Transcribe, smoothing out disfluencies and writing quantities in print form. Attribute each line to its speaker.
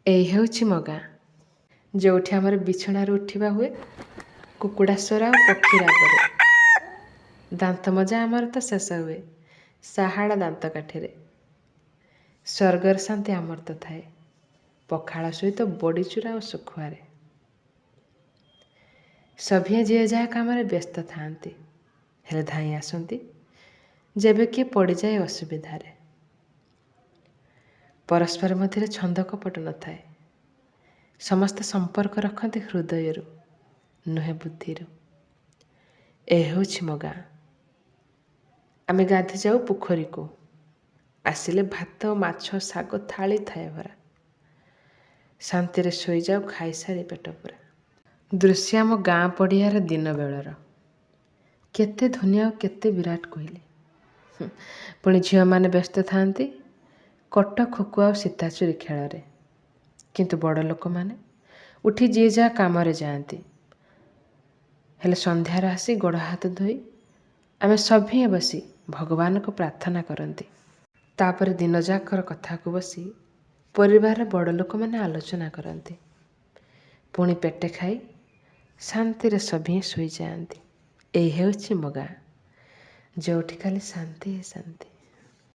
Speaker 1: ଏଇ ହେଉଛି ମୋ ଗାଁ, ଯେଉଁଠି ଆମର ବିଛଣାରୁ ଉଠିବା ହୁଏ କୁକୁଡ଼ା ସ୍ୱର ଆଉ ପକ୍ଷୀ ରାବରେ। ଦାନ୍ତ ମଜା ଆମର ତ ଶେଷ ହୁଏ ସାହାଡ଼ ଦାନ୍ତ କାଠିରେ। ସ୍ୱର୍ଗର ଶାନ୍ତି ଆମର ତ ଥାଏ ପଖାଳ ସହିତ ବଡ଼ିଚୁରା ଆଉ ଶୁଖୁଆରେ। ସଭିଏଁ ଯିଏ ଯାହା କାମରେ ବ୍ୟସ୍ତ ଥାଆନ୍ତି, ହେଲେ ଧାଇଁ ଆସନ୍ତି ଯେବେ କିଏ ପଡ଼ିଯାଏ ଅସୁବିଧାରେ। ପରସ୍ପର ମଧ୍ୟରେ ଛନ୍ଦ କପଟ ନଥାଏ। ସମସ୍ତେ ସମ୍ପର୍କ ରଖନ୍ତି ହୃଦୟରୁ, ନୁହେଁ ବୁଦ୍ଧିରୁ। ଏ ହେଉଛି ମୋ ଗାଁ। ଆମେ ଗାଧୋଇ ଯାଉ ପୋଖରୀକୁ, ଆସିଲେ ଭାତ ମାଛ ଶାଗ ଥାଳି ଥାଏ ଭରା। ଶାନ୍ତିରେ ଶୋଇଯାଉ ଖାଇସାରି ପେଟ ପୂରା। ଦୃଶ୍ୟ ଆମ ଗାଁ ପଡ଼ିଆର ଦିନ ବେଳର। କେତେ ଧୋନି ଆଉ କେତେ ବିରାଟ କୋହଲି। ପୁଣି ଝିଅମାନେ ବ୍ୟସ୍ତ ଥାଆନ୍ତି କଟ ଖୋଖୋ ଆଉ ସୀତାଚୋରି ଖେଳରେ। କିନ୍ତୁ ବଡ଼ ଲୋକମାନେ ଉଠି ଯିଏ ଯାହା କାମରେ ଯାଆନ୍ତି। ହେଲେ ସନ୍ଧ୍ୟାରେ ଆସି ଗୋଡ଼ ହାତ ଧୋଇ ଆମେ ସଭିଏଁ ବସି ଭଗବାନଙ୍କୁ ପ୍ରାର୍ଥନା କରନ୍ତି। ତାପରେ ଦିନଯାକର କଥାକୁ ବସି ପରିବାରର ବଡ଼ ଲୋକମାନେ ଆଲୋଚନା କରନ୍ତି। ପୁଣି ପେଟେ ଖାଇ ଶାନ୍ତିରେ ସଭିଏଁ ଶୋଇଯାଆନ୍ତି। ଏଇ ହେଉଛି ମୋ ଗାଁ, ଯେଉଁଠି ଖାଲି ଶାନ୍ତି ଶାନ୍ତି।